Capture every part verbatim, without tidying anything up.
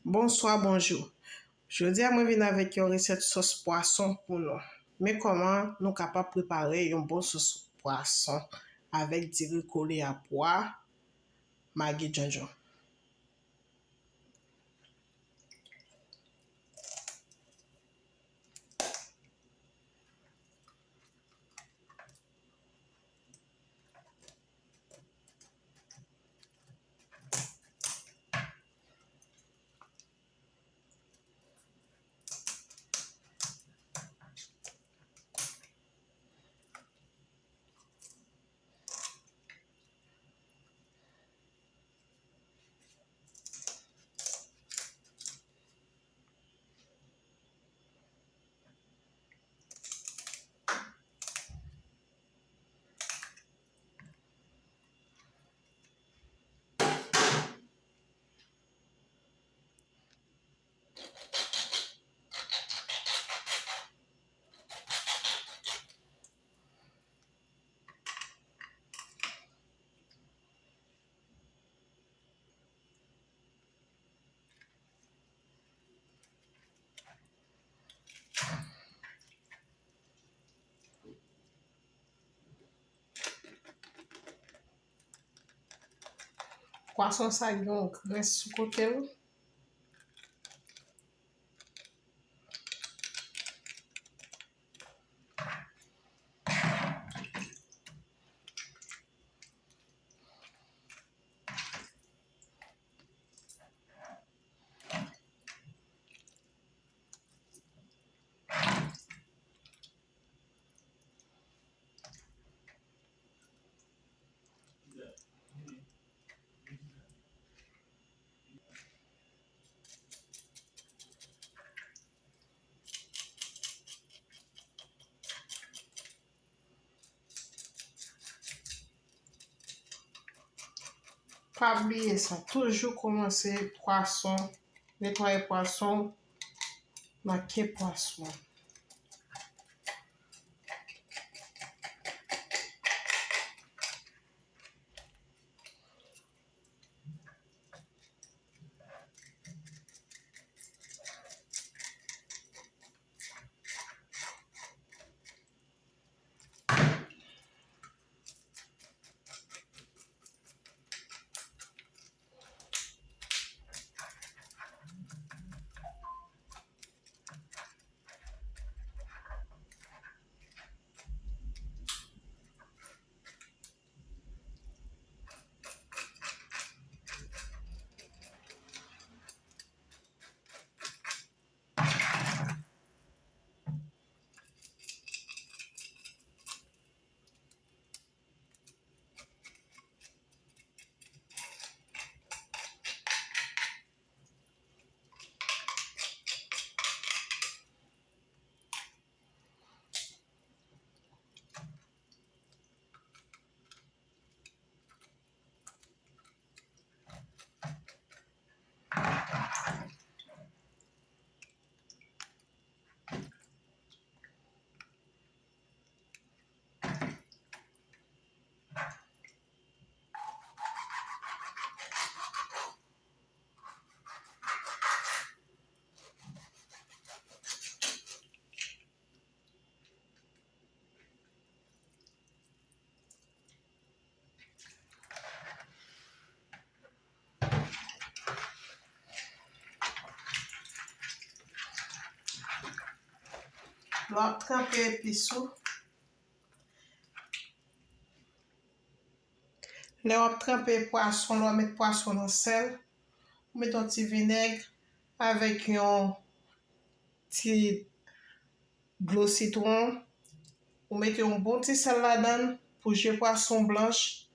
Bonswa, bonjou. Jodi a, mwen vin avèk yon resèt sòs pwason pou nou. Men kòman nou kapab prepare yon bon sòs pwason avèk diri kole a pwa, magi, djondjon. Pwason sa gen yon grès sou kote l. Pa bliye sa, toujou kòmanse pwason, netwaye pwason nan ke pwason. Lè w ap tranpe epis ou, lè w ap tranpe pwason, lè w ap met pwason nan sèl, ou met yon ti vinèg avèk yon ti dlo sitwon, ou mete yon bon ti sèl ladan l pou je pwason blanch.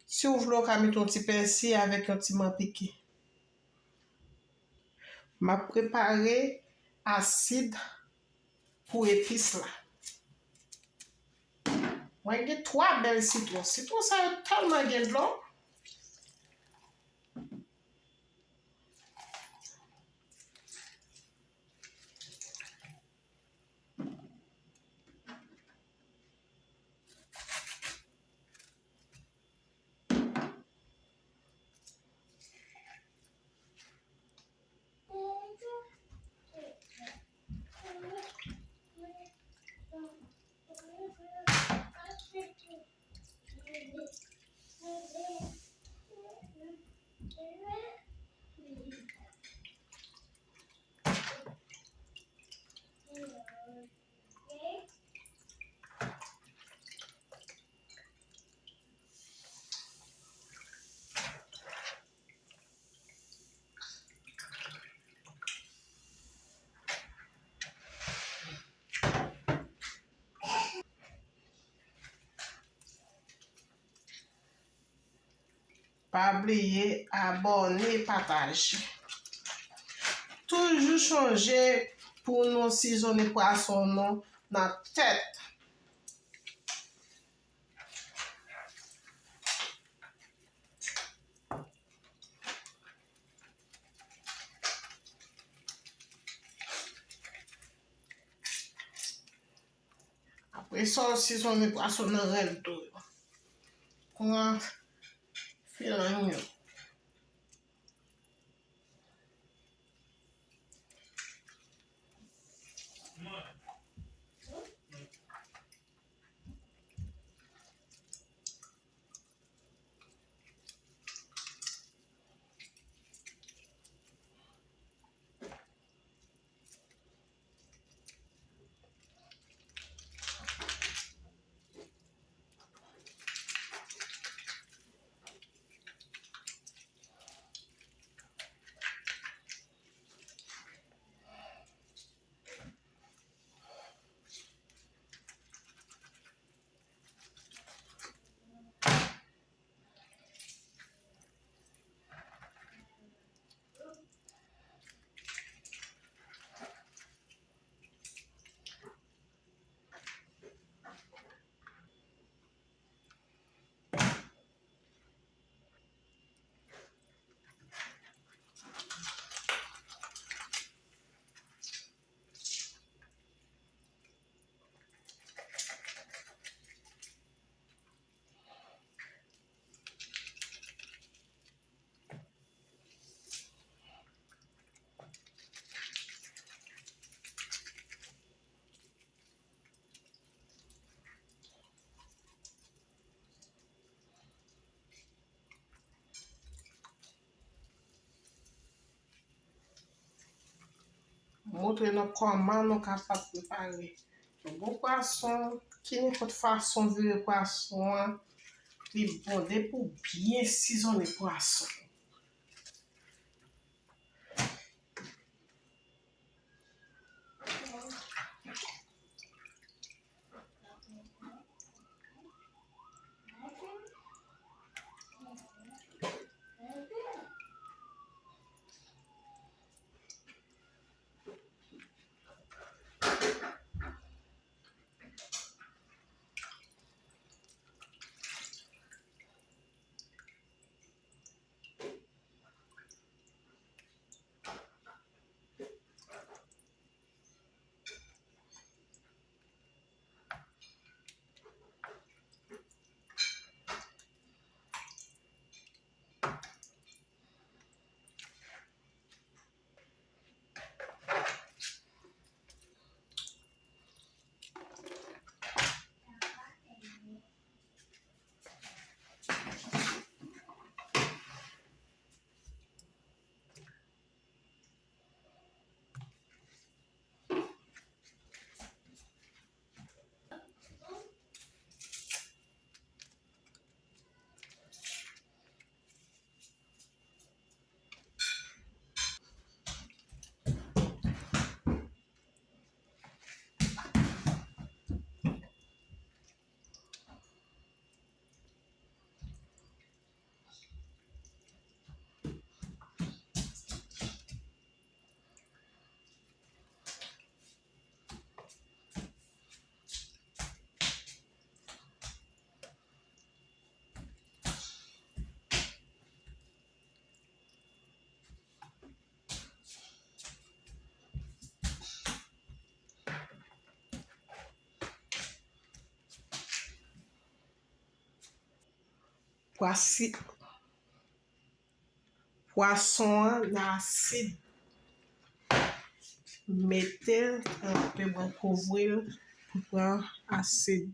Si w vle, w ka mete yon ti pèsi avèk yon ti manpiki. M ap prepare asid pou epis la. Mwen gen twa bèl sitwon. Sitwon sa yo tèlman gen dlo. Pa bliye abòne, pataje. Toujou chonje pou nou sizonnen pwason nou nan tèt. Apre sa, w sizonnen pwason nan rèl tou. Pran filang yo. Montre nou kòman nou kapab prepare yon bon pwason ki nenpòt fason vire pwason an, li bon depi w byen sizonnen pwason. Pwasi-, pwason an nan asid. Mete l tranpe byen, kouvri l pou pran asid.